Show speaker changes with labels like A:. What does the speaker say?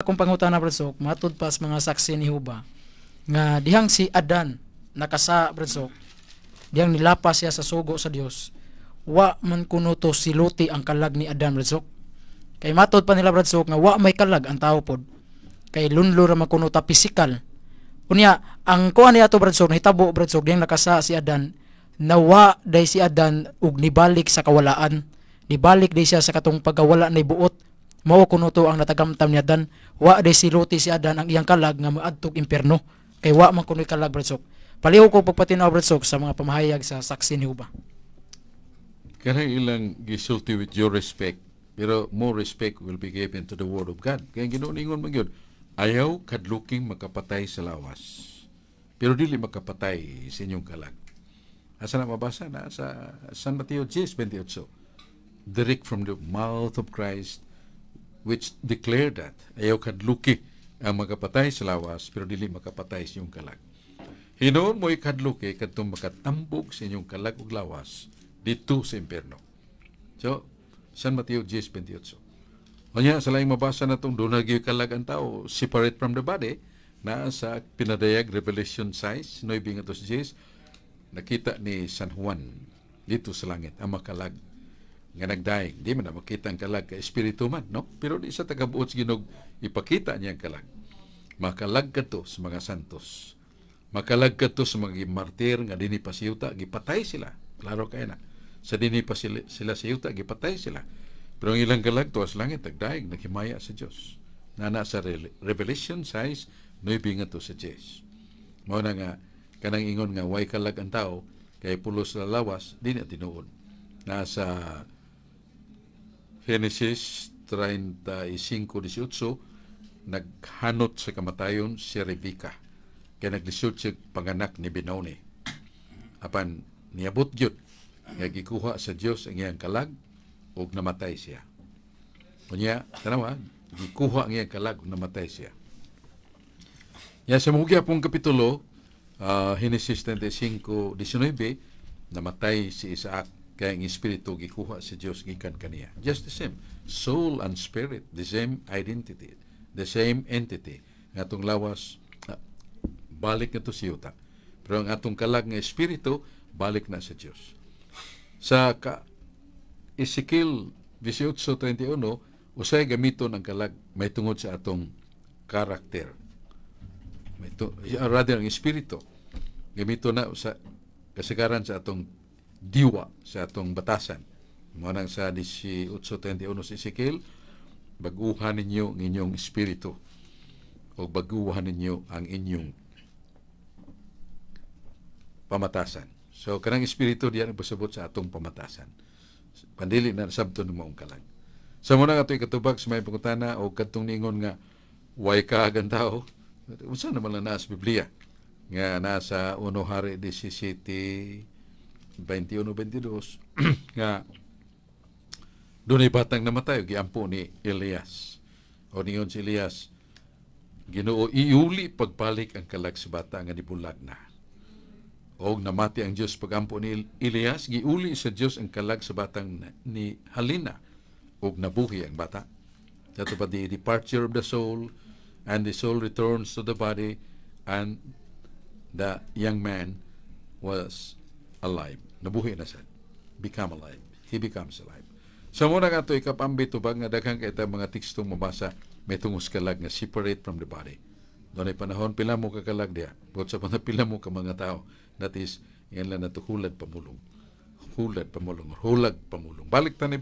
A: Akong pangutana, Brad Sok, matud pa sa mga Saksi ni Jehova nga dihang si Adan nakasa, Brad Sok, dihang nilapas siya sa sugo sa Dios, wa man kuno to siluti ang kalag ni Adan, Brad Sok? Kay matod pa nila, Brad Sok, nga wa may kalag ang tao pod. Kay lunlo ra man kuno ta pisikal. Unya, ang kuha niya to, Brad Sok, nahitabo, Brad Sok, dihang nakasa si Adan, nawa day si Adan ug nibalik sa kawalaan. Nibalik day siya sa katong pagkawala na buot. Mao kuno to ang natagamtam ni Adan. Wa day siluti si Adan ang iyang kalag nga moadtog impierno. Kay wa man kuno'y kalag, Brad Sok. Palihog ko pagpatinaw, Brad Sok, sa mga pamahayag sa Saksi ni Jehova.
B: Kanang ilang gisulti, with your respect, pero more respect will be given to the word of God. Kaya Ginoo ningon man gyud, ayaw kadluking makapatay sa lawas, pero dili makapatay sa inyong kalag. Asa na mabasa na sa San Mateo 10:28. Direct from the mouth of Christ, which declared that ayaw kadluki ang makapatay sa lawas pero dili makapatay sa inyong kalag. Hinuon mo'y kadluki kadtong makatambog sa inyong kalag ug lawas dito sa impierno. So, San Mateo 10:28. Unya, sa laing mabasa na itong doon kalag ang tao, separate from the body, na sa pinadayag Revelation 6, 9 nga 10, nakita ni San Juan dito sa langit ang makalag nga nagdaig. Di man na makita ang kalag kay espiritu man, no? Pero di sa tagabuot sa Ginoo ipakita niya ang kalag. Makalag kadto sa mga santos. Makalag kadto sa mga martir nga dinhi pa sa yuta, gipatay sila. Klaro kay na. Sa dinhi pa sila sa yuta, gipatay sila. Pero ang ilang kalag tuwa sa langit, nagdaig, naghimaya sa Dios. Nana sa Revelation 6, 9 nga to sa 10. Mao na nga kanang ingon nga way kalag ang tao kay pulos sa lawas, di na tinuod. Nasa Genesis 35:18, naghanot sa kamatayon si Rebecca kay naglisod siya panganak ni Benoni. Apan niabot gyud nga gikuha sa Dios ang iyang kalag ug namatay siya. Unya, tanawa, gikuha ang iyang kalag ug namatay siya. Ya sa mga pong kapitulo, Genesis 35:19, namatay si Isaac kaya ang espiritu gikuha sa Dios gikan kaniya. Just the same. Soul and spirit, the same identity, the same entity. Nga atong lawas, balik na to sa yuta. Pero ang atong kalag nga espiritu, balik na sa Dios. Sa Ezekiel 18:31, usay gamiton ang kalag may tungod sa atong karakter. May to, rather ang espiritu gamito na sa kasagaran sa atong diwa, sa atong batasan. Mo nang sa 18:31 sa Ezekiel, baguhan ninyo ang inyong espiritu o baguhan ninyo ang inyong pamatasan. So kanang espiritu diyan nagpasabot sa atong pamatasan. Pandili na sabto ng maong kalag. Sa muna nga ito'y katubag sa may pangutana o kadtong ningon nga way kaag ang tao, unsa naman lang naa sa Biblia nga nasa 1 Hari 17, 21, 22 nga dunay batang namatay ug giampo ni Elias. O ningon si Elias, "Ginoo, iuli pagbalik ang kalag sa bata nga nibulag na." Og namati ang Dios pagampo ni Elias, giuli sa Dios ang kalag sa batang ni halina ug nabuhi ang bata. Dato pa the departure of the soul and the soul returns to the body and the young man was alive. Nabuhi na siya. Become alive. He becomes alive. Sa muna nga ito, ikapambit ba nga daghan kay mga tekstong mabasa may tungos kalag nga separate from the body. Doon ay panahon, pila mo kakalag diya. Buot sa panahon, pila mo ka mga tao. That is, yan lang na hulad pamulong. Hulad pamulong. Hulag pamulong. Balik ta ni